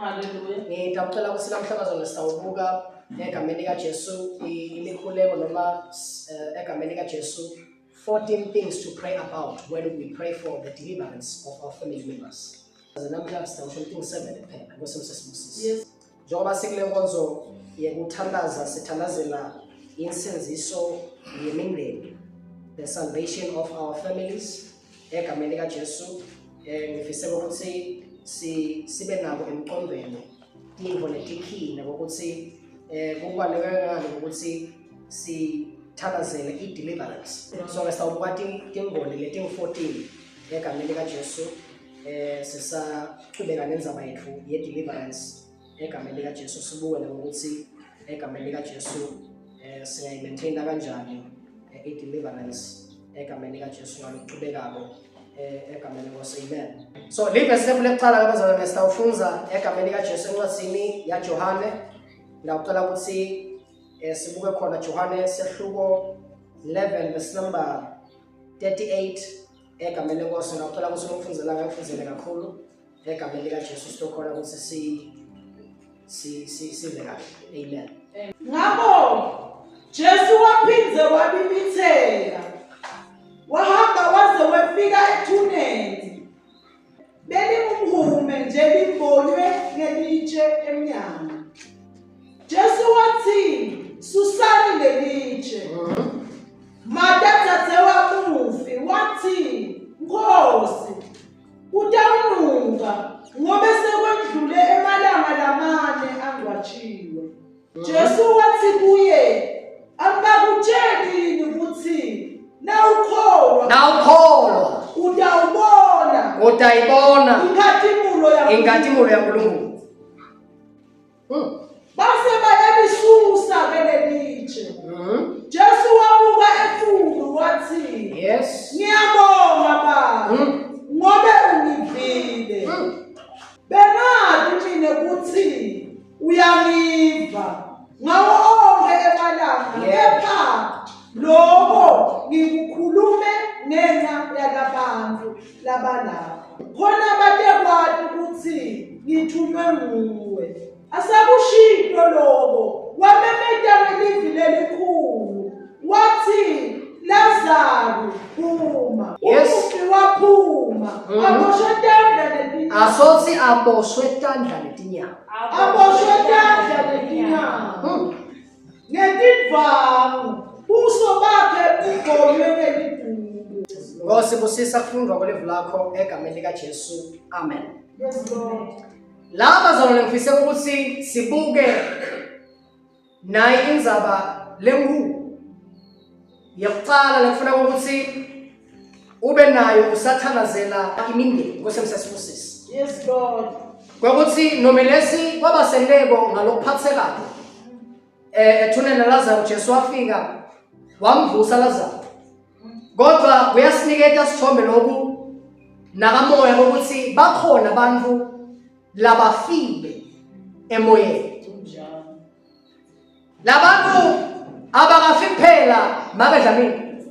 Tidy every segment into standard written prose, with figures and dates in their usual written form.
Haleluya. Ngitawucela ukuthi namhla bazalwane sitawubuka egameni likaJesu imikhuleko noma egameni likaJesu 14 things to pray about when we pray for the deliverance of our family members. Namhla sitawusho 7 kuphela. Nkosi msesibusise. Yes. Njengoba sikule nkonzo yekuthandaza sithandazela insindiso yemindeni, the salvation of our families egameni likaJesu. Ngifise ukuthi sibe nabo emqondweni tintfo letikhile ukuthi kubaluleke ngani ukuthi sithandazele i-deliverance. So ke sitawubuka tingoni letingu-14 egameni likaJesu. Sisachubeka nendzaba yethu ye-deliverance egameni likaJesu, sibuke nokuthi egameni likaJesu singayi-maintaina kanjani i-deliverance egameni likaJesu ngalokuchubekako egameni lenkosi. Amen. So livesi lethu lekucala abazalwane sitawufundza egameni likaJesu encwadzini yaJohane. Ngiyacela ukuthi sibuke khona Johane sehluko 11 verse number 38 egameni lenkosi. Ngiyacela ukuthi umfundzela ngikufundzele kakhulu egameni likaJesu sitokhona ukuthi sive kahle. Amen. Ngakho Jesu waphindze wabibitheka, wahamba waze wefika ethuneni. Belingumhume nje limbonywe ngelitshe emnyango. Jesu wathi, "Susani lelitshe." Marta dzadzewamufi wathi, "Nkosi, kutawunuka ngobe sekwendlule emalanga lamane angcwatshiwe." Jesu wathi kuye, "Angikakutsheli yini ukuthi nawukholwa Nawukholwa utawubona utayibona inkhatimulo yaNkulunkulu?" Inkhatimulo yaNkulunkulu. Base bayalisusa ke lelitshe. Jesu wabuka etulu wathi, "Ngiyabonga Baba, ngobe ungivile. Bengazi mina ukuthi uyangiva ngawo onke emalanga, kepha lokho ngikukhulume ngenxa yalabantu labalapha, khona batekwati ukuthi ngithunywe nguwe." Asakushito lokho, wamemeta ngelivi lelikhulu wathi, "Lazaru, phuma." Umufi waphuma aboshwe tandla netinyawo. Asothi aboshwe tandla netinyawo. Aboshwe tandla netinyawo ngetindvangu, buso bakhe bugqonywe ngeliduku. Nkosi, busisa kufundwa kwelivi lakho egameni likaJesu. Amen. Yes, Lord. La bazalwane ngifise ukuthi sibuke nayi indzaba lenkulu yekucala lekufuna ukuthi ube nayo usathandazela imindeni. Nkosi msesibusise. Yes, Lord. Kwekuthi noma lesi kwaba senteko ngalokuphathekayo ethuneni laLazaro, Jesu wafika wamvusa Lazaro, kodwa kuyasiniketa sithombe lokhu nakamoya kokuthi bakhona abantu labafile emoyeni. Labantu abakafi kuphela make Dlamini,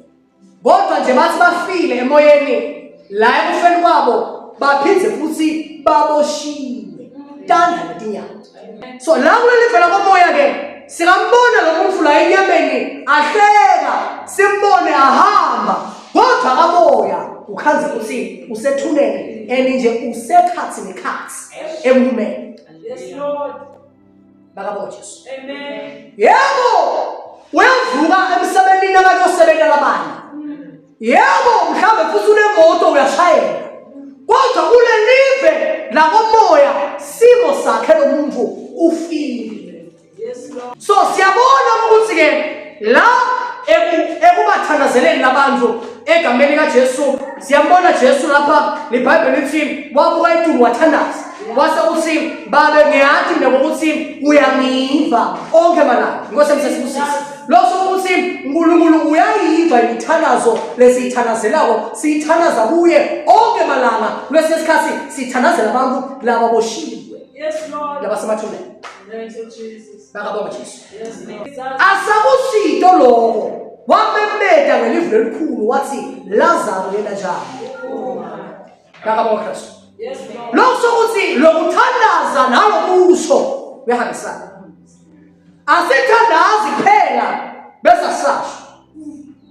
kodwa nje bathi bafile emoyeni la ekufeni kwabo baphinde futhi baboshiwe tandla netinyawo. So la kuleli vela komoya ke singambona lo muntu la enyameni ahleka, simbone ahamba, kodwa kamoya ukhanze ukuthi usethuneni and nje usekhathi nekhathi emhumeni. Yes, Lord. Bakabonga Jesu. Amen. Yebo, uyavuka emsebenzini akayosebenza labanye. Yebo, mhlambe futhi unemoto uyashayela, kodwa kulelive lakomoya simo sakhe lo muntu ufile. Yes, Lord. So siyabona ukuthi ke la ekubathandazeleni labantu egameni likaJesu, siyambona Jesu lapha liBhayibheli lithi wabuka etulu wathandaza, wase uthi, "Babe, ngiyati mina ukuthi uyangiva onke malanga." Nkosi emsesibusise. Lokho ukuthi uNkulunkulu uyayiva imithandazo lesiyithandazelako, siyithandaza kuye onke malanga. Kulesi sikhathi sithandazela abantu lababoshiwe, Yes, Lord. labasemathuneni. Thank you, Jesus. Bakabonga Jesu. Yes, Lord. Asakusito lokho, wamemeta ngelivi lelikhulu wathi, "Lazaro, yena njani?" Bakabonga Kristu. Yes, Lord. Lokho ukuthi lokuthandaza nalo Kuyahambisana. Asithandazi kuphela bese sasho.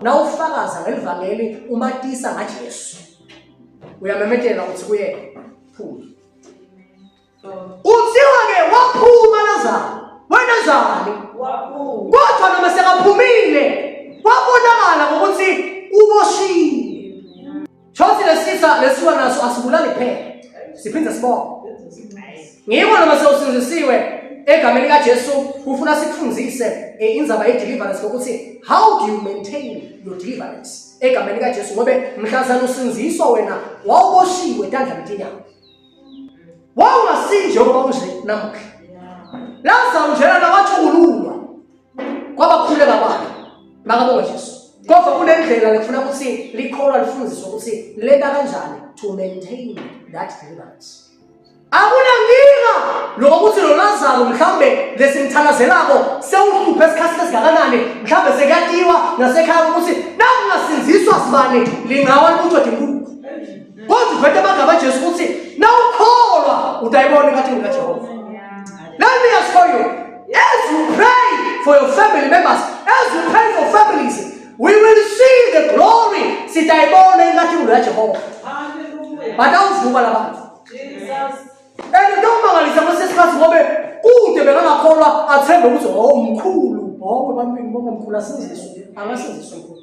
Nawufakaza ngelivangeli umatisa ngaJesu. Uyamemetela uthi kuye phuma. Kuthiwa ke waphuma Lazaro. Wena njani? Waphuma. Kodwa noma sekaphumile kwabonakala ngokuthi uboshiwe. Shothi lesisa lesiwa naso asibulali kuphela. Siphinde sibonge. Ngiko noma sewusindisiwe egameni likaJesu kufuna sikufundise indzaba ye-deliverance ngokuthi how do you maintain your deliverance egameni likaJesu ngobe mhlazana usinziswa wena wawuboshiwe tandla netinyawo wawungasinje ngoba unje namuhla Lazaro njena wathukululwa kwabakhuleka kwakhe makabonga Jesu kodwa kunendlela lekufuna ukuthi likholwa lifundiswe ukuthi lenta kanjani to maintain that deliverance akunankinga lokuthi lo Lazaro mhlambe lesimthalazelako sewuhluphe esikhathi esingakanani mhlambe sekuyatiwa nasekhaya ukuthi nakungasinziswa sibani lingawa libutho dinkukhu kodwa uvete amagama aJesu ukuthi nawukholwa utayibona inkathi kaJehova. Let me assure you, as you pray for your family members, as you pray for families, we will see the glory. Sitayibona inkathi kaJehova. Hallelujah. Batawuvuka labantu. Jesus. And kuyomangalisa kwesinye isikhathi ngobe kude bekangakholwa athembe ukuthi oh mkhulu, oh ebantwini bonke mkhulu asinziswe, angasinziswe mkhulu.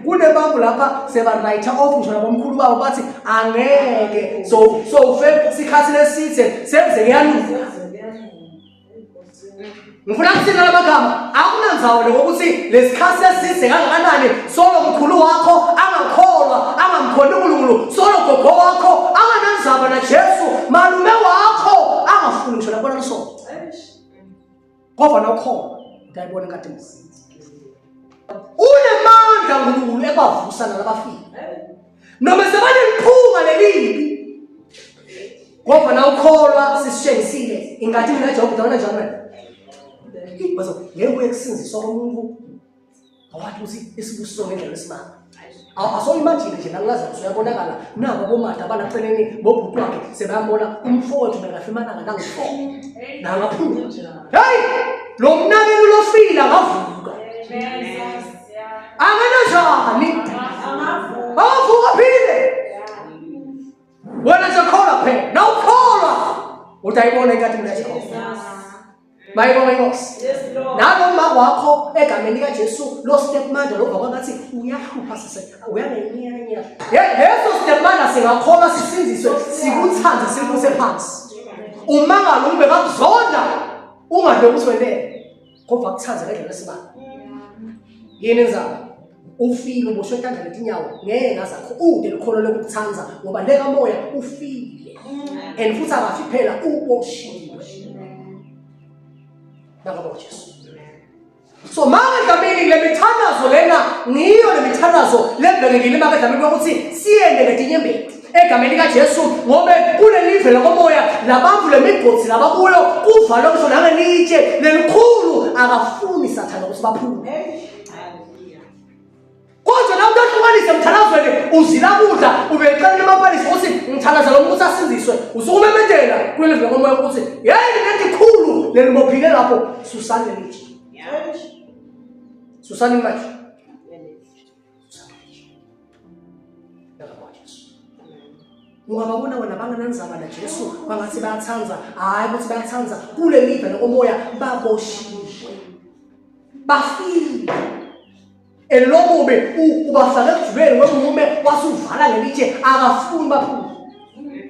Kunebantu lapha seba-write off ngisho nabomkhulu babo bathi angeke so so ufe sikhathi lesithe senze kuyanuka. Ngifuna kuthina lamagama akunanzawo lokuthi lesikhathi eside kangakanani solo mkhulu wakho angakholwa angamkhoni uNkulunkulu solo gogo wakho angananzaba naJesu malume wakho angafuni ngisho nabona lusolo kodwa nokholwa utayibona inkathi unemandla uNkulunkulu ekwavusa nalabafile noma sebaneliphunga lelibi kodwa nawukholwa sisishengisile ingathi mina Jehova udawona njani wena bazo ngeke uye kusinziswa komuntu awathi ukuthi isibusiso ngendlela esimanga asoyimajini nje nakulazarus uyabonakala nabo bomada abalaceleni bobhuti wakhe sebayambona umfowethu bekafimananga nangifo nangaphuma heyi lo mnakenu lofile angavuka angenanjani angavuka phile wena nje kholwa phela nawukholwa utayibona inkathi mina Jehova mayibonga inkosi nalo mama wakho egameni likaJesu lo stepmother lo baba ngathi uyahlupha sise uyangenyanya leso stepmother singakholwa sisinziswe sikuthande sikuse phansi umangalo ube kakuzonda ungadle ukuthi wentele kodwa kuthande ngendlela esibala yini nzaba ufile uboshwe etandla letinyawo ngeke azakho ude likholo lokukuthanda ngoba lekamoya ufile and futhi akafi phela uboshiwe nakabo Jesu so make Dlamini le mithandazo lena ngiyo le mithandazo lebhekekile make Dlamini ukuthi siyende ngetinyembeti egameni likaJesu ngobe kulelive lokomoya labantu lemigodi labakuyo kuvalwe ngisho nangelitshe lelikhulu akafuni sathane ukuthi baphume kodwa nawe uyahlukanisa emthandazweni uzila kudla ubecela emapalisi ukuthi ngithandaza lo muntu asinziswe usukumemedela kuleli vile komoya ukuthi yeyi leli khulu lelibophile lapho susani lelitshe susani manje ungababona wena bangenanzaba naJesu bangathi bayathanda hhayi ukuthi bayathanda kuleli live lokomoya baboshiwe bafile and lo mubi ubafake ekujuleni wemume wasuvala ngelitshe akafuni baphume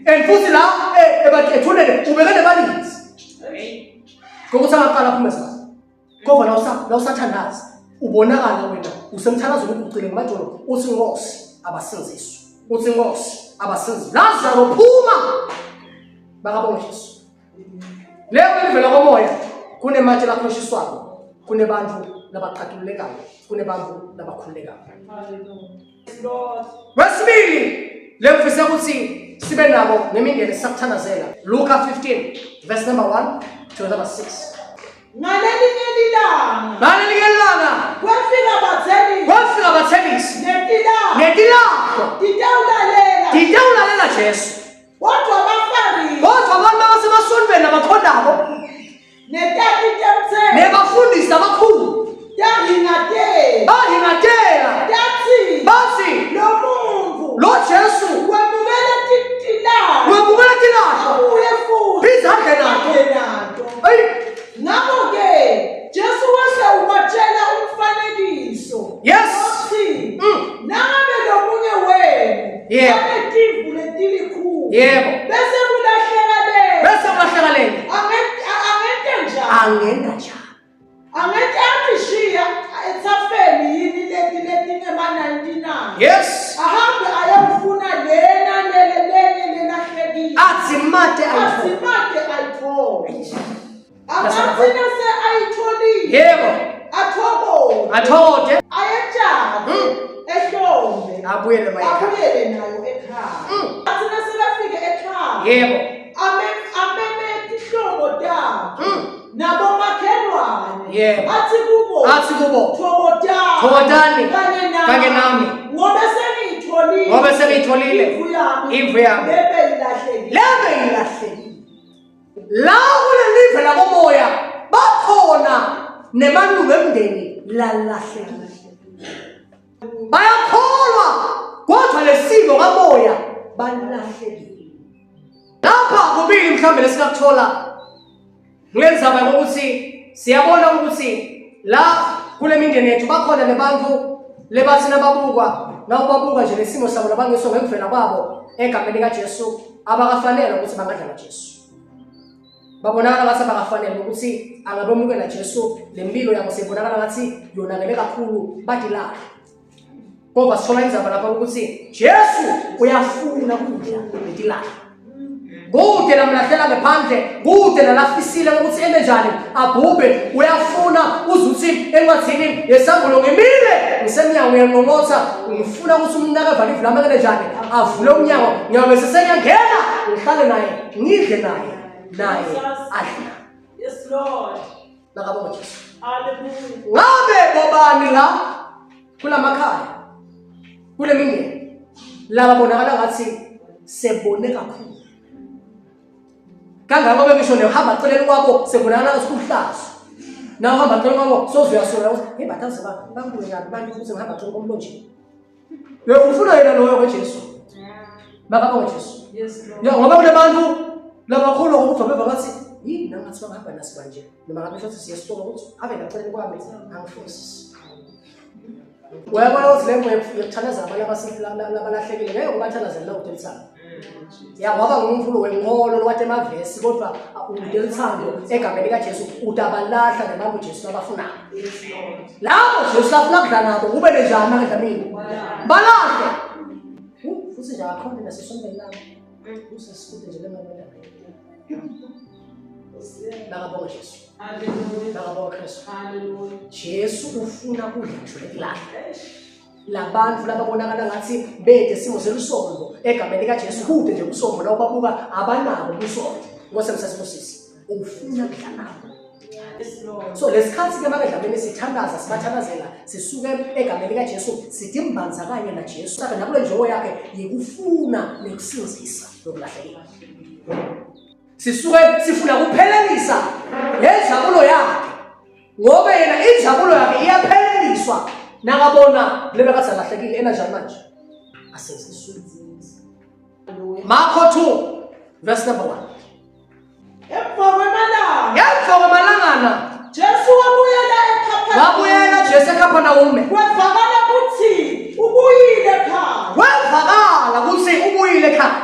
and futhi la ethuneni ubeke nebalinzi ngokuthi angaqala aphume sasa kodwa la usathandaza ubonakala wena usemthandazweni ugucile ngamajolo uthi nkosi abasinziswe uthi nkosi abasinziswe Lazaro phuma bakabonga Jesu leyo livela komoya kunematshe lakhoshiswako kunebantu labaqatululekayo kunebantu labakhululekayo wesibili lengifisa ukuthi sibe nabo nemindeni sisakuthandazela Luka 15 verse number 1 to number 6 Ngalelinye ilanga ngalelinye ilanga kwefika bathelisi kwafika abathelisi netilahlo netilahlo titawulalela titawulalela Jesu kodwa abafarisi kodwa abantu abasemasontweni abakhonako Angena njani? Angeke angishiya ethafeni yini leti letingema-99? Yes. Ahambe ayofuna lena lele lenye lelahlekile. Athi mate ayithole. Athi mate ayithole. Angathi nase ayitholile. Yebo. Athokoze. Athokoze. Ayetshate. Ehlombe. Abuyele nayo ekhaya. Abuyele nayo ekhaya. Athi nase bafike ekhaya. Yebo. Ameme tihlobo takhe. Nabomakhelwane. Yebo. Athi kubo. Athi kubo. Thokozani. Thokozani. Kanye nami. Kanye nami. Ngoba sengiyitholile. Ngoba sengiyitholile. Imvu yami. Imvu yami. Lebe ilahlekile. Lebe ilahlekile. La kulelive lakomoya bakhona nemalungu emndeni lalahlekile. Bayakholwa kodwa lesimo kamoya balahlekile. Lapha kubili mhlawumbe lesingakuthola ngilenzaba yokuthi siyabona ukuthi la kule mindeni yethu bakhona nebantu lebathi nababukwa nawubabuka nje lesimo sabo labangiso ngekuvela kwabo egameni likaJesu abakafanele ukuthi bangadla noJesu. Babonakala ngathi abakafanele ukuthi angabemukela Jesu, le mpilo yabo seyibonakala ngathi yonakele kakhulu, badilala. Kodwa sithola indzaba lapha ukuthi Jesu uyafuna kudla letilahla. Kude lamlahlela ngaphandle, kude lalafisile ukuthi eme njani, abhubhe, uyafuna uzuthi encwadini yesambulo ngimile ngisemnyango uyanqongqotha, ngifuna ukuthi umuntu akavale ivula amakele njani, avule umnyango, ngiyobe sesengiyangena, ngihlale naye, ngidle naye, naye adle nami. Yes Lord. Makabonga Jesu. Hallelujah. Ngabe bobani la kulamakhaya kule mindeni laba bonakala ngathi sebone kakhulu kangangoba ngisho nehamba celeni kwabo sebonakala ngathi kuhlazo nawe uhamba celeni kwabo soze uyasola ukuthi hey bathaze babuye kabi abantu futhi ngihamba celeni komlonjeni ufuna yena loyo kweJesu makabonga Jesu. Yes Lord. Ya ngoba kunabantu labakholwa ngokuthi beva ngathi yini nangathi bangahamba nasi manje noma ngabe futhi siye esitolo ukuthi ave ngaceleni kwami angifuni sisi. Uyabona ukuthi le nto yokuthandaza abantu abalahlekile ngeke ubathandazele la udelithando. Ya waba ngumfulo wenkolo lwate emavesi kodwa udelithando egameni likaJesu utabalahla nabantu Jesu abafunayo. Labo Jesu afuna kudla nabo kube njani makadla mina. Balahle. Futhi nje akakhona nasesontweni lami. Usesikude nje lemabona. Makabonga Jesu. Hallelujah. Makabonga Kristu. Hallelujah. Jesu ufuna kudla ngisho lekulahla. Labantu lababonakala ngathi bede simo selusombo egameni likaJesu kude nje usombo la ubabuka abanabo ubusombo. Nkosi msasibusisi. Ufuna kudla nabo. Yes Lord. So lesikhathi ke make Dlamini sithandaza sibathandazela sisuke egameni likaJesu sidimbanza kanye naJesu saka nakule njongo yakhe yekufuna nekusinzisa lokulahlekile. Sisuke sifuna kuphelelisa le njabulo yakhe ngoba yena injabulo yakhe iyapheleliswa nakabona lebe kathi alahlekile ena njani manje asenziswe. Marko 2 verse number 1. Emva kwemalanga Ngemva kwamalangana Jesu wabuyela eKapernaum. wabuyela Jesu eKapernaum. Kwevakala ukuthi ubuyile ekhaya. Kwevakala ukuthi ubuyile ekhaya.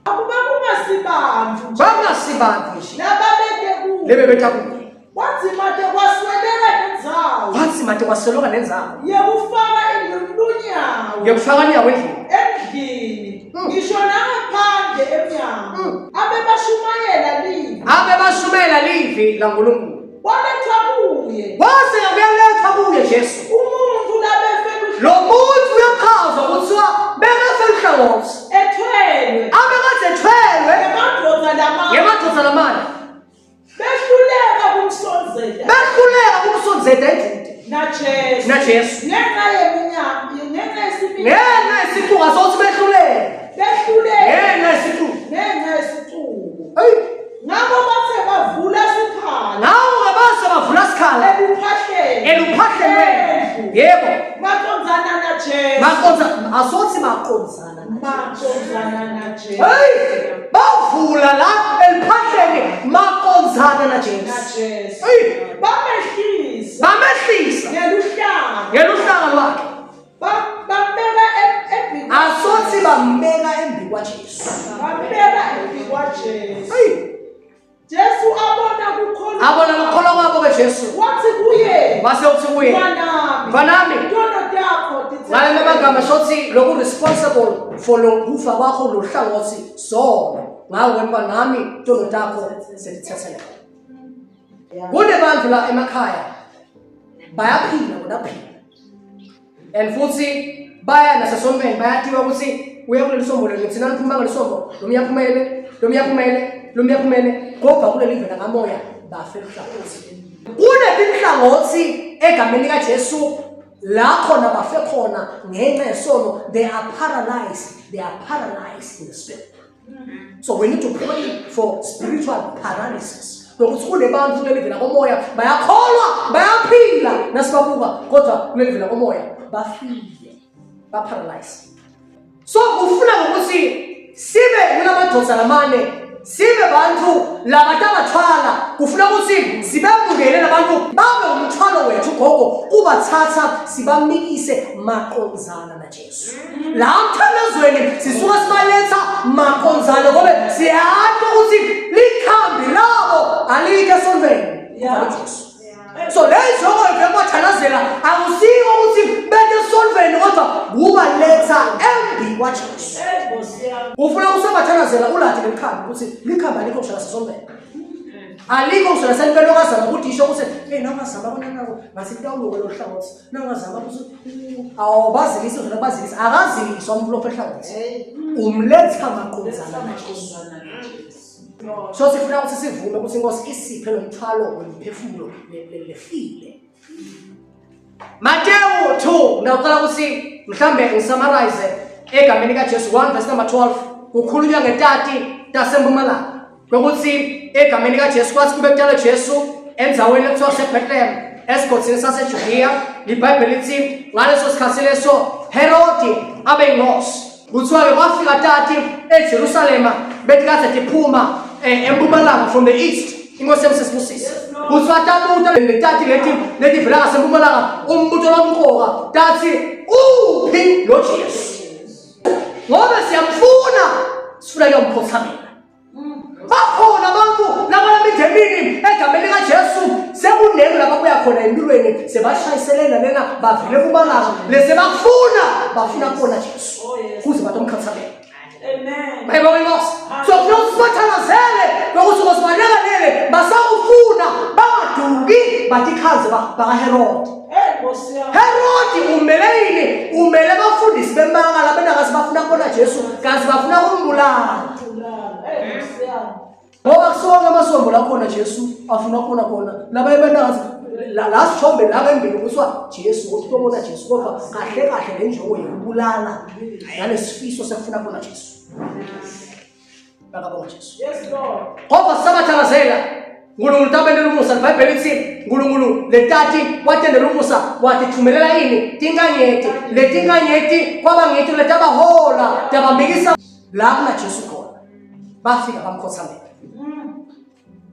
Akuba kungasibantu nje Kwangasibantu nje lababeke kuye. lebe betha kuye. Kwathi mate kwasweleka nendzawo Kwathi mate kwaseloka nendzawo yekufaka lunyawo yekufaka inyawo endlini. endlini ngisho nangaphandle emnyango. Abebashumayela livi Abe bashumela livi laNkulunkulu. walethwa kuye Kwase kuyalethwa kuye Jesu. umuntu labefe Lo muntu uyachazwa kuthiwa bekafe luhlangothi. ethwelwe Abe kade ethwelwe ngemadoda lamane ngemadoda lamane. behluleka kumsonzela Behluleka ukumsonzela edude naJesu naJesu. ngenxa yeminyaka ngenxa yesiminya Ngenxa yesithuka sokuthi behluleka. behluleka Ngenxa yesithuka. ngenxa yesithuko Hey, ngakho bathe bavula sikhala ngawo ngabase bavula sikhala eluphahleni eluphahlelwe. Yebo. maqonzana naJesu Maqonza asothi maqonzana naJesu. maqonzana naJesu Hey, bavula la eliphahleni maqonzana naJesu. naJesu Hey, bamehlisa bamehlisa ngeluhlanga ngeluhlanga lwakhe. bambeka embi Asothi bambeka embi kwaJesu. bambeka embi kwaJesu Hey, Jesu abona kukholwa abona lokholwa kwabo. Jesu. Wathi kuye, Wase uthi kuye, mfanami, Mfanami, tono takho ngale tithethelelwe. magama shothi loku responsible for lokufa kwakho lohlangothi sona. Ngawe mfanami tono takho setithethelelwe. Kunebantu la emakhaya bayaphila bona phila. And futhi baya nasesontweni bayathiwa ukuthi uya kuleli sombo leli thina niphuma ngaleli sombo lo miyaphumele lo miyaphumele lo miyaphumele kodwa kuleli vela kamoya bafe luhlangothi. Kunetinhlangothi egameni likaJesu la khona bafe khona ngenxa yesono. They are paralyzed, they are paralyzed in the spirit. So we need to pray for spiritual paralysis. Lokuthi kunebantu kuleli vela komoya bayakholwa bayaphila nasibabuka kodwa kuleli vela komoya bafile, ba-paralyzed. So kufuna ukuthi sibe kulamadoda lamane, sibe bantu labatabathwala. Kufuna ukuthi sibemukele labantu babe umthwalo wethu gogo, kubathatha sibamikise maqonzana naJesu. La mthandazweni sisuka sibaletha maqonzana ngoba siyazi ukuthi likhambi labo alikho esontweni. Jesu. So le njongo yokubathandazela akusiko ukuthi bete esontweni kodwa kubaletha embi kwaJesu. Ufuna ukusebathandazela ulathi lelikhambi ukuthi likhambi alikho kushaya sesontweni. Alikho kushaya sempela okazama ukuthi isho ukuthi hey nawungazama kona nako ngathi kutawuluka lo hlangothi nawungazama ukuthi awubazilisi uzona bazilisi akaziliswa umuntu lopha ehlangothi umletha maqonzana naJesu. So sifuna ukuthi sivume ukuthi inkosi isiphe lo mthwalo wemiphefumulo lefile. Mateyu 2 ngiyaqala ukuthi mhlambe ngisummarize egameni kaJesu 1 verse number 12 kukhulunywa ngetati tasempumalanga ukuthi egameni kaJesu kwathi kube kudala Jesu endzaweni ekuthiwa seBethlehem esigodini saseJudiya. IBhayibheli lithi ngaleso sikhathi leso Herodi abe yinkosi. Kuthiwa-ke kwafika tati eJerusalema bethi kade tiphuma empumalanga, from the east. Inkosi yami sesibusise. Kuthiwa tabuta le tati leti leti vela ngasempumalanga umbuto lomqoka tathi uphi lo Jesu ngoba siyamfuna, sifuna kuyomkhothamela. Bakhona abantu labalamidemini egameni likaJesu sekunengi lababuya khona empilweni sebashayiselena lena bavele kubalanga lese bakufuna bafuna kubona Jesu kuze batomkhathalela. Amen. Bayibonga inkosi. So kufuna ukuthi sibathandazele nokuthi ngosibanekalele basakufuna bangaduki batikhaze bakaHerode. Hey Nkosi yami. Herodi umele yini? Umele abafundisi bemanga labenakazi bafuna kubona Jesu kanti bafuna kumbulala. Hey Nkosi yami. Ngoba kusonke amasombo la khona Jesu afuna kubona khona labaye benakazi la sithombe la ngembili kuthiwa Jesu ukuthi ubona Jesu kodwa kahle kahle le njongo yokubulala nalesifiso sekufuna kubona Jesu. Bakabonga Jesu. Yes Lord. Ngoba sabathandazela uNkulunkulu tabendela umusa. IBhayibheli lithi uNkulunkulu letati watendela umusa watithumelela yini tinkanyeti letinkanyeti kwaba ngithi letabahola tabamikisa la kuna Jesu khona bafika bamkhothamela.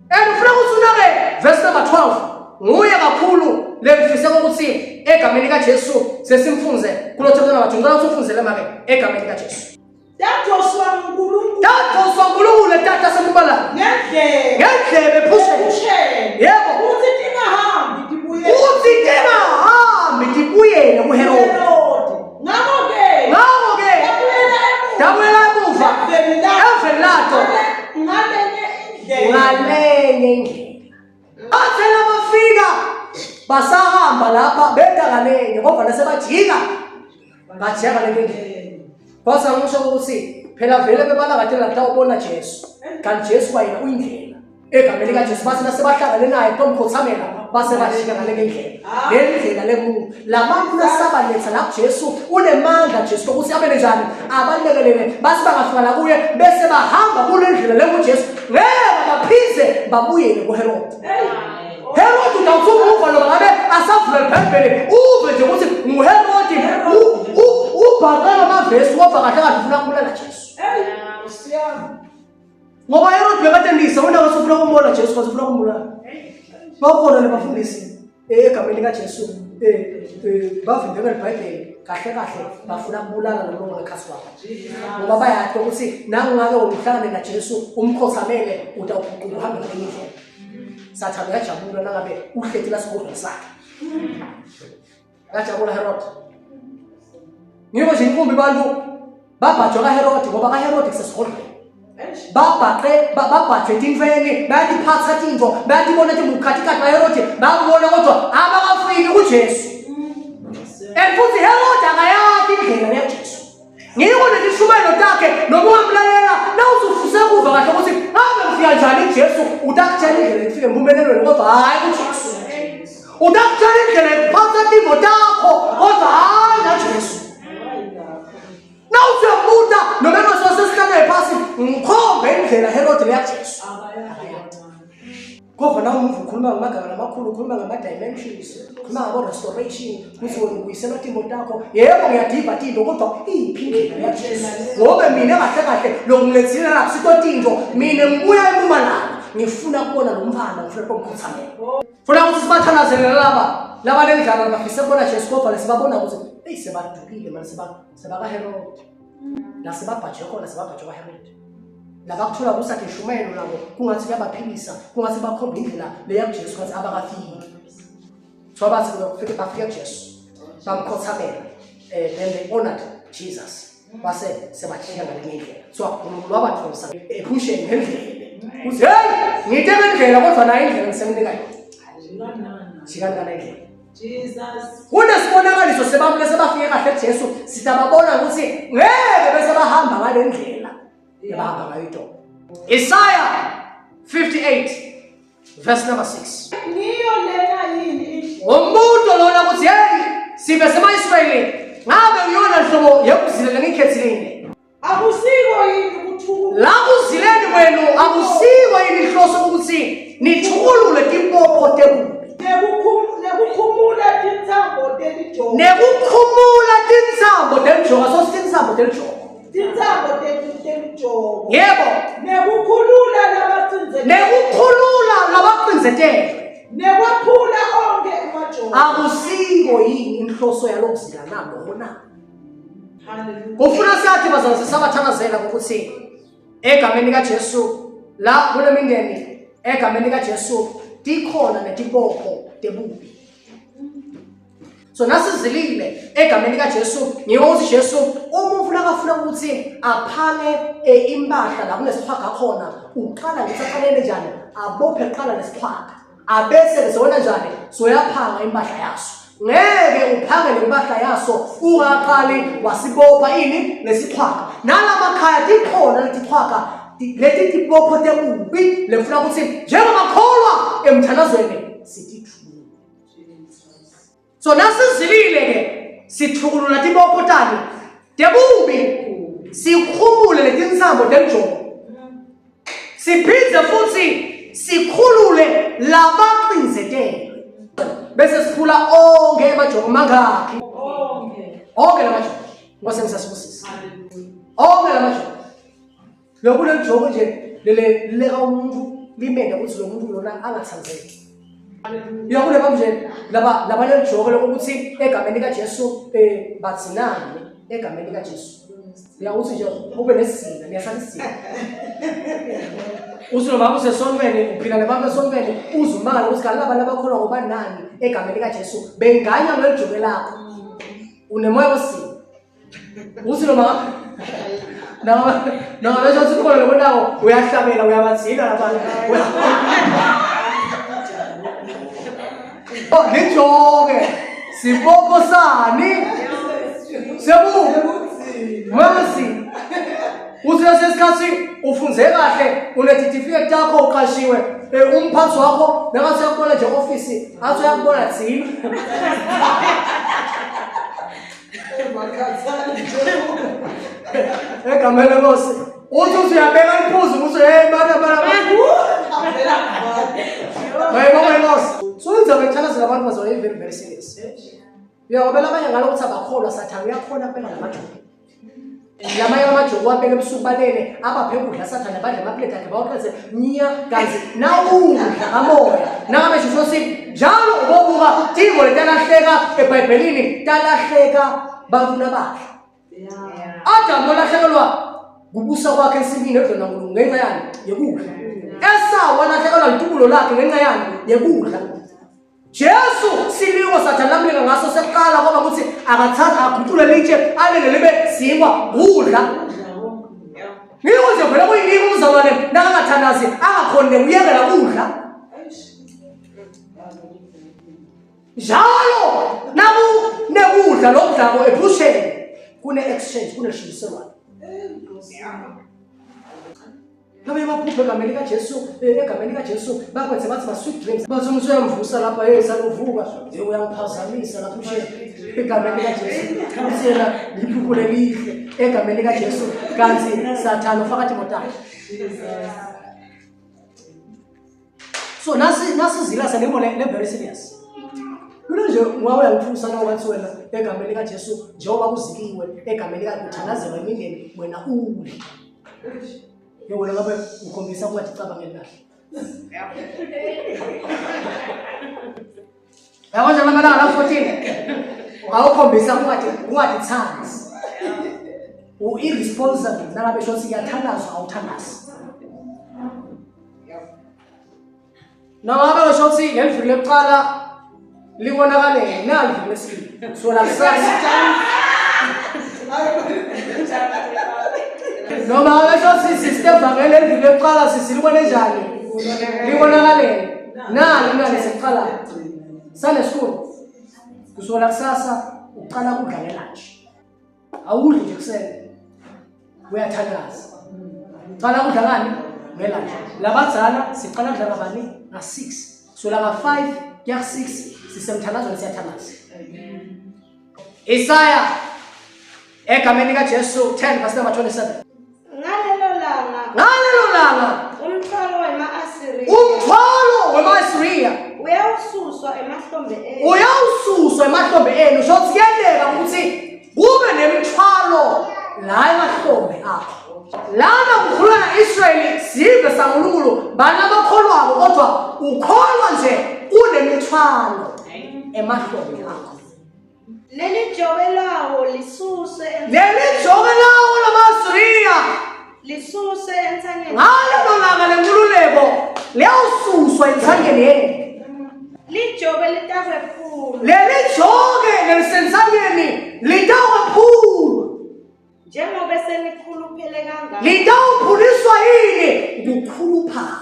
And ufuna ukuthi unake verse number 12 nguye kakhulu lengifise ukuthi egameni likaJesu sesimfunze kulo chapter number 2. Ngicela ukuthi ufunzele make egameni likaJesu. Yadoswa nguNkulunkulu Dadoswa uNkulunkulu letata sempumalanga ngendlela ngendlebe ephusheni. ephusheni. Yebo. Ukuthi tingahambi tibuyele Uthi tingahambi tibuyele kuHerode. kuHerode. Ngakho-ke Ngakho-ke tabuyela emuva tabuyela emuva eveni lato. eveni lato Ngalenye indlela. ngalenye indlela. Bathe labafika basahamba lapha beda ngalenye kodwa nasebajika bajika ngalenye indlela. Kwase ngisho ukuthi phela vele bebalanga thina kutawubona Jesu kanti Jesu kwayena uyindlela. Egameni likaJesu bathi nasebahlangane naye tomkhothamela base bajika ngalenye indlela. Le ndlela lemuntu labantu nasabaletha la kuJesu unemandla Jesu ukuthi abe njani abalekelele base bangafika la kuye bese bahamba kule ndlela le kuJesu ngeke baphinde babuyele kuHerode. Herode utawuthi umuva lo ngabe asavula iBhayibheli uve nje ukuthi nguHerode ubhaqela amavesi wova kahle kahle ufuna kubulala Jesu. Hey Nkosi yami. Ngoba Herode bekatendisa wena wasufuna kumbona Jesu wasufuna kumbulala. Bakhona lebafundisi egameni likaJesu bavimbeka iBhayibheli kahle kahle bafuna kubulala lo mlomo wekhasi wakho. Ngoba bayazi ukuthi nangake uhlangane naJesu umkhothamele utawuguquka uhambe ngelinye indlela. Sathane uyajabula nangabe uhleti la sigodlweni sakhe. Uyajabula Herod. Ngiko nje inkumbi abantu babhajwa kaHerod ngoba kaHerod kusesigodlweni. Babhaqe babhajwe etintweni bayatiphatha tinto bayatibona ukuthi mukhathikathi baHerod bayabona kodwa abakafiki kuJesu. And futhi Herod akayati indlela yaJesu. Ngiko netishumayelo takhe noma ungamlalela nawuzufuse kuva kahle ukuthi ngabe ngifika njani kuJesu utakutshela indlela yokufika empumelelweni kodwa hhayi kuJesu. Utakutshela indlela yokuphatha timo takho kodwa hhayi naJesu. Nawuthi uyabuta noma engasosesihlangene phasi ngikhombe indlela Herod leyaJesu. Kodwa nawe umuva ukhuluma ngamagama lamakhulu ukhuluma ngama-dimensions ukhuluma ngabo-restoration ukuthi wena ubuyisela timo takho yebo ngiyadiva tinto kodwa iyiphi indlela yajesu ngoba mina kahle kahle lokungilethile lapho sito tinto mina ngibuya emumalanga ngifuna kubona lo mfana ngifuna kumkhothamela funa ukuthi sibathandazele laba laba lendlala bafise kubona Jesu kodwa lesibabona ukuthi eyi sebadukile manje sebakaHerode la sebabhaje khona sebabhaje kwaHerode labakuthola kusakhe ishumayelo labo kungathi kuyabaphilisa kungathi bakhomba indlela leya kuJesu ngathi abakafiki so bathi bafike bafike kuJesu bamkhothamela then they honored Jesus base sebajika ngalenye indlela so uNkulunkulu wabathonsa ephusheni ngendlela uthi hey ngithe ngendlela kodwa nayo indlela ngisemnika yona jikani ngale ndlela Jesus. Kunesibonakaliso sebantu lesebafike kahle kuJesu sitababona ukuthi ngeke bese bahamba ngale ndlela ebahamba ngayo itolo. Isaya 58 verse number 6. Ngiyo lena yini indlela? Ngombuto lona ukuthi hey sibe sema-Israyeli ngabe uyona nhlobo yekuzila lengiyikhethile yini? Akusiko yini ukuthuka? La kuzileni kwenu akusiko yini inhloso ukuthi nithukulule timpopho tebubi. Nekukhumula tintsambo telijoko. Nekukhumula tintsambo telijoko, so tintsambo telijoko. Tintsambo telijoko. Yebo. Nekukhulula labacindzetelwe. Nekukhulula labacindzetelwe. Nekwaphula onke emajoko. Akusiko yini inhloso yalokuzila na lokho na? Kufuna sathi bazalwane sisabathandazela ukuthi egameni likaJesu la kule mindeni egameni likaJesu tikhona netibopho tebubi. So nasizilile egameni likaJesu ngiyo ukuthi Jesu uma ufuna akafuna ukuthi aphange impahla la kunesiqhwaga khona uqala ngithi aqalele njani abophe qala nesiqhwaga abese sewona njani soyaphanga impahla yaso ngeke uphange lempahla yaso ungaqali wasibopha ini lesiqhwaga nalamakhaya tikhona letiqhwaga leti tibopho tebubi lefuna ukuthi njengamakholwa emthandazweni sitithule so nasizilile ke sithukulula tibopho tani tebubi sikhumule letinsambo temjobo siphinde futhi sikhulule labaqinzetelwe bese siphula onke amajoko mangakhi onke lamajoko Nkosi ngisasibusisa onke lamajoko lokhu lelijoko nje lele leka umuntu limende ukuthi lo muntu lona angathanzeki uyakule bamnje laba laba lelijoko lokuthi egameni likaJesu bathinani egameni likaJesu Uyawuthi nje ube nesizinda, niyasala isizinda. Uthi noma usesontweni uphila nabantu esontweni uze umangale ukuthi kanti labantu abakholwa ngoba nani egameni likaJesu benganya ngelijoke lakho. Unemoya wesimo. Uthi noma noma bese uthi khona lokho nawo uyahlabela uyabathina labantu. Oh, lijoke. Sibopho sani? Sebu. Masi. Uthi lesikhathi ufunze kahle unetitifiketi yakho uqashiwe umphathi wakho nakathi uyakubona nje ofisi athi uyakubona thina egameni lenkosi uthi uthi uyabeka iphuzu ukuthi hey bana bana bayibonga inkosi so indzaba ethandazela abantu bazoba very very serious uyakobela abanye ngalo ukuthi abakholwa sathane uyakhona kubeka lamajuku lamanye amajoko wabeka ebusuku balele abaphe ukudla sathane badle amapleti akhe bawaqeze nya kanti nawudla kamoya nangabe shisho si njalo ubobuka tingo letalahleka ebhayibhelini talahleka bantu nabadla Adamu walahlekelwa kubusa kwakhe ensimini edlona nkulunkulu ngenxa yani yokudla. Esawu walahlekelwa litubulo lakhe ngenxa yani yekudla. Jesu silingo sathane lamlinga ngaso sekuqala kwaba ukuthi akathatha aguqule litshe alele libe sinkwa kudla. Ngiko nje vele kuyinkinga umzalwane nakangathandazi angakhoni nekuyekela kudla. Njalo nakunekudla lokudlako ephusheni kune-exchange kuneshintshiselwano. Ngabe baphuphe egameni likaJesu, egameni likaJesu bakwethe bathi ba-sweet dreams. Bathi umuntu uyamvusa lapha, hey saluvuka, uyangiphazamisa lapha ushe egameni likaJesu. Uthi yena liphupho lelihle egameni likaJesu kanti Sathane ufaka timotaki. So nasi nasi zila senemo le very serious. Mina nje ngawe uyangithusa na wathi wena egameni likaJesu njengoba kuzikiwe egameni likakuthandazelwa imindeni wena udle. Yebo ngabe ukhombisa kungathi cabangeli kahle. Yabo nje amalanga la 14. Awukhombisa kungathi kungathi thanks. U irresponsible nangabe shothi kuyathandazwa awuthandazi. Noma ngabe ngisho ukuthi leli viki lokuqala libonakalele nali viki lesibili. So la kusasa. Noma ngabe sho ukuthi sister vangeli leli viki lokuqala sisi libone njani? Libonakalele. Nali nali sekuqala. Sunday school. Kusukela kusasa uqala kudla ngelunch. Awudli nje kuseni. Uyathandaza. Qala kudla ngani? Ngelunch. Labadzala siqala kudla ngabani? Nga-6. So la nga-5 kuya ku-6 sisemthandazweni siyathandaza. Isaya egameni likaJesu 10 verse number 27. Ngalelo langa Ngalelo langa umthwalo wema-Asiriya umthwalo wema-Asiriya uyawususwa emahlombe enu. uyawususwa emahlombe enu. So kuyenteka ukuthi kube nemithwalo la emahlombe akho. Lana kukhuluma na-Israyeli sive saNkulunkulu bana abakholwako kodwa ukholwa nje kunemithwalo emahlombe akho. Leli jobe lawo lisuswe Leli jobe lawo lamaAsiriya lisuswe entsanyeni. Ngalelo langa lenkululeko liyawususwa entsanyeni yenu. Lijobe litakwephulwa. Leli joke lelisentsanyeni litakwephulwa. Njengoba senikhuluphele kangaka. Litawuphuliswa yini? Kukhuluphala.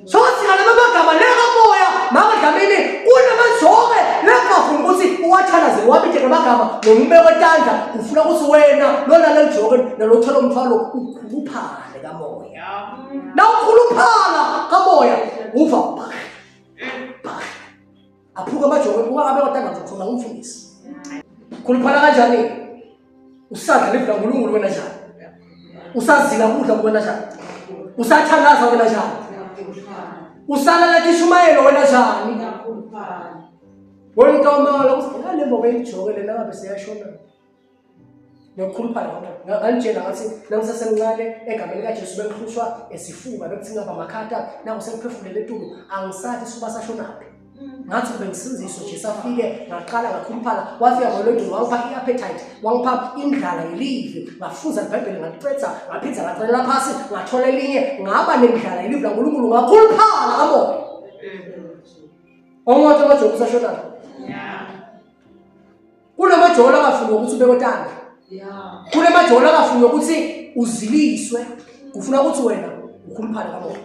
So singalama magama lekamoya mama Dlamini kunamajoke lekungafuni ukuthi uwathandaze uwabide ngamagama nomubeko tandla ufuna ukuthi wena lona lelijoke nalothwala umthwalo ukhuluphale kamoya. Nawukhuluphala kamoya uva bah bah aphuka amajoke uma ngabe kwatanga ngizokhona ngumfundisi. Khuluphala kanjani? Usadla live laNkulunkulu wena njani? Usazila kudla wena njani? Usathandaza wena njani? Usalala tishumayelo wena njani? Wena utawumangala ukuthi ngale mbobo eyijoke lena ngabe seyashona. Ngiyokhuluphala ngoba ngangitshela ngathi nangisasemncane egameni likaJesu bengihlushwa esifuba bekuthi ngaba makhatha naku sengiphefumulele etulu angisathi isifuba sashonaphi. Ngathi kube ngisinziswe Jesu afike ngaqala ngakhuluphala wafika ngolwedulu wangipha i-appetite wangipha indlala yelive ngafunza ibhayibheli ngalicetha ngaphinda ngacelela phasi ngathola elinye ngaba nendlala yelive laNkulunkulu ngakhuluphala kamoya. Ongathi amajoku usashonaphi? Kunamajolo angafuni ukuthi ube kotanga. Kunamajolo angafuni ukuthi uziliswe. Kufuna ukuthi wena ukhuluphale kamoya.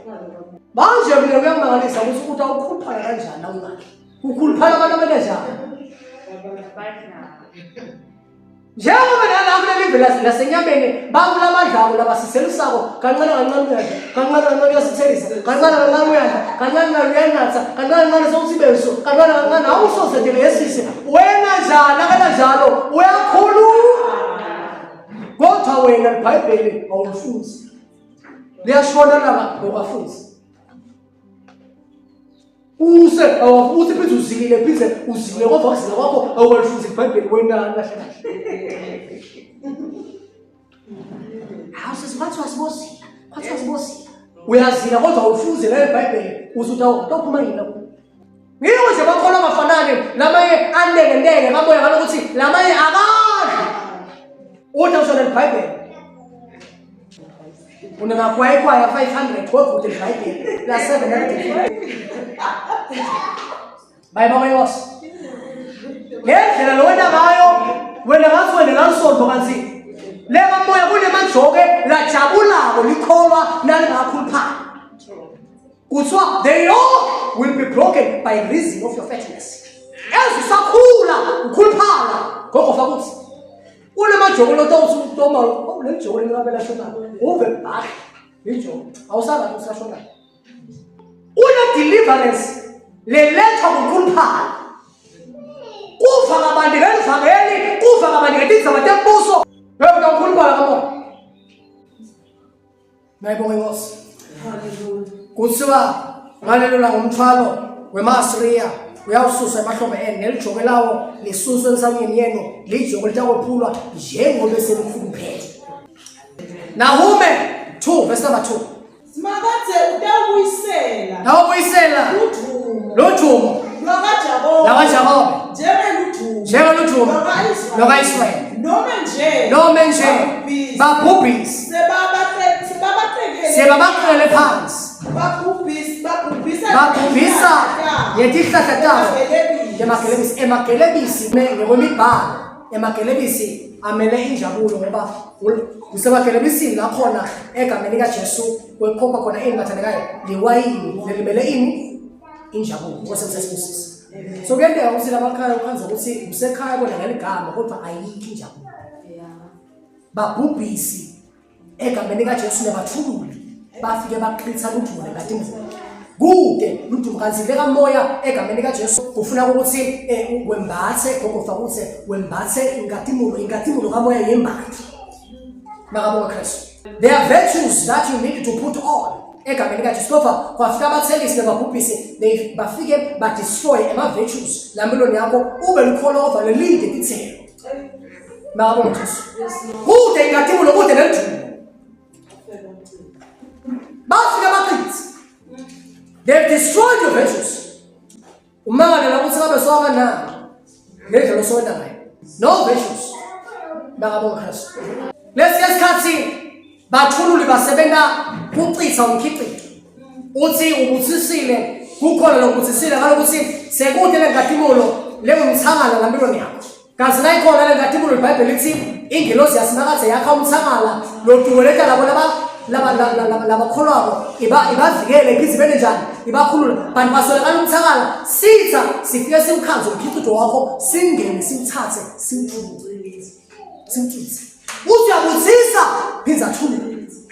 Manje mina kuyangimangalisa ukuthi uthi awukhuluphala kanjani awungathi. Ukhuluphala abantu abanjani? Njengoba nala kuleli live lasenyameni bakula abadlako labasiselisako kancane kancane uyadla kancane kancane uyasithelisa kancane kancane uyadla kancane kancane uyanatha kancane kancane sewuthi beso kancane kancane awusoze nje leyesise wena njalo akananjalo uyakhuluma kodwa wena libhayibheli awulifunzi liyashona laba ngokafunzi Use awufuthi phinde uzilile phinde uzilile kodwa ukuzila kwakho awukalifuzi iBhayibheli wena kahle kahle. Hawu sisi kwathiwa sibozila, kwathiwa sibozila. Uyazila kodwa awulifuzi la iBhayibheli uze utawuphuma yini lapho. Ngiyo nje bakholwa ngafanani lamanye anengentenge kamoya ngalokuthi lamanye akadli. Uthi awushona iBhayibheli. Unemakwayikwayi 500 kodwa uthi iBhayibheli la 750. Bayibonga inkosi. Ngendlela lo wena ngayo wena ngathi wena lansonto kanti le kamoya kunemajoke lajabulako likholwa nalingakhuluphala. Kuthiwa the yoke will be broken by reason of your fatness. As usakhula ukhuluphala gogo fakuthi unemajoko lotawuthi utoma oh leli joko leli lashona uve bhahle lijoko awusazi usashona. Une deliverance lelethwa kukhuluphala. Kufa kabanti ngelivangeli, kufa kabanti ngetindzaba tembuso. Wewe utakhuluphala kamoya. Ngiyayibonga inkosi. Kuthiwa ngalelo langa umthwalo wemaAsiriya uyawususa emahlombe enu nelijoke lawo lisuswe ensanyeni yenu lijoke litakwephulwa njengoba selikhuluphele. Nahume 2 verse number 2. Simakadze utawubuyisela. Utawubuyisela ludumo. Ludumo. LwakaJakobe. LwakaJakobe. Njengeludumo. Njengeludumo. LwakaIsrayeli. Nome nje. Nome nje. Babhubhisi. Sebabaqekele. Sebabaqekele phansi. Babhubhisa. Babhubhisa. Babhubhisa ngetihlahla tabo. Ngemagelebisi. Emagelebisi ngekwemibhalo. Emagelebisi amele injabulo ngoba kusemagelebisini la khona egameni likaJesu kwekhokha khona ini bathandekayo liwayini lelimele ini injabulo Nkosi msesibusise. So kuyenteka ukuthi lamakhaya ukhanza ukuthi usekhaya kodwa ngeligama kodwa ayikho injabulo. Babhubhisi egameni likaJesu nabathululi bafike baqitha ludumo lenkatimvulo kude ludumo kanti lekamoya egameni likaJesu kufuna ukuthi eh, wembathe gogo fakuthe wembathe inkatimulo inkatimulo kamoya yembathe makabonga Kristu. There are virtues that you need to put on egameni likaJesu kodwa kwafika abathelisi nababhubhisi they bafike badestroy ama-virtues la mpilweni yakho ube lukholo kodwa lelide tithelo makabonga Jesu kude inkatimulo kude nelidumo bafike abachithi they've destroyed your virtues Umangale la ukuthi ngabe sowaba nani ngendlela osonta ngayo. No virtues. Makabonga Kristu. Lesi sikhathi bathululi basebenza kuchitha umkhicito. Uthi ubuthisile kukhona lokubuthisile ngalokuthi sekude lenkatimulo lengumthangala lampilweni yakho. Kazi nayikhona le nkatimulo iBhayibheli lithi ingelosi yasimakathe yakha umthangala lotuweleta labo laba laba laba labakholwako iba ibavikele iphinde ibe njani ibakhulule bantu baswelakala umthangala sitha sifike siwukhanze umkhicito wakho singene siwuthathe siwuthule siwuchithe uthi uyabuthisa phinde athule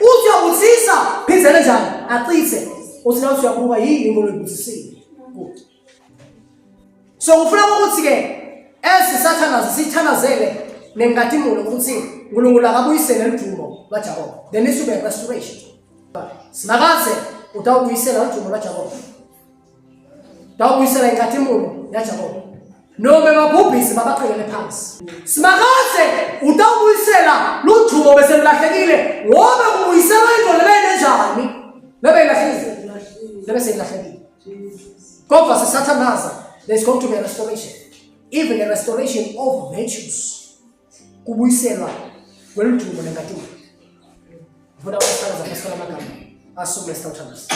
uthi uyabuthisa phinde njani achithe uthi nawe uyabuka yini into loyibuthisile kude So ngifuna ukuthi ke esisathandaza sithandazele nenkatimulo ukuthi uNkulunkulu akabuyisele ludumo lwaJakobe. There needs to be a restoration. Simakaze utawubuyisela ludumo lwaJakobe. Utawubuyisela inkatimulo yaJakobe. Noma babhubhisi babaqhekele phansi. Simakaze utawubuyisela ludumo bese lulahlekile ngoba kubuyisela into lebenenjani? Lebeyilahlekile. Lebe seyilahlekile. Kodwa sisathandaza, there's going to be a restoration. Even a restoration of virtues. Kubuyiselwa kweludumo nenkatimulo. Ngifuna ukuthandaza phasi kwamagama. Asukume sitawuthandaza.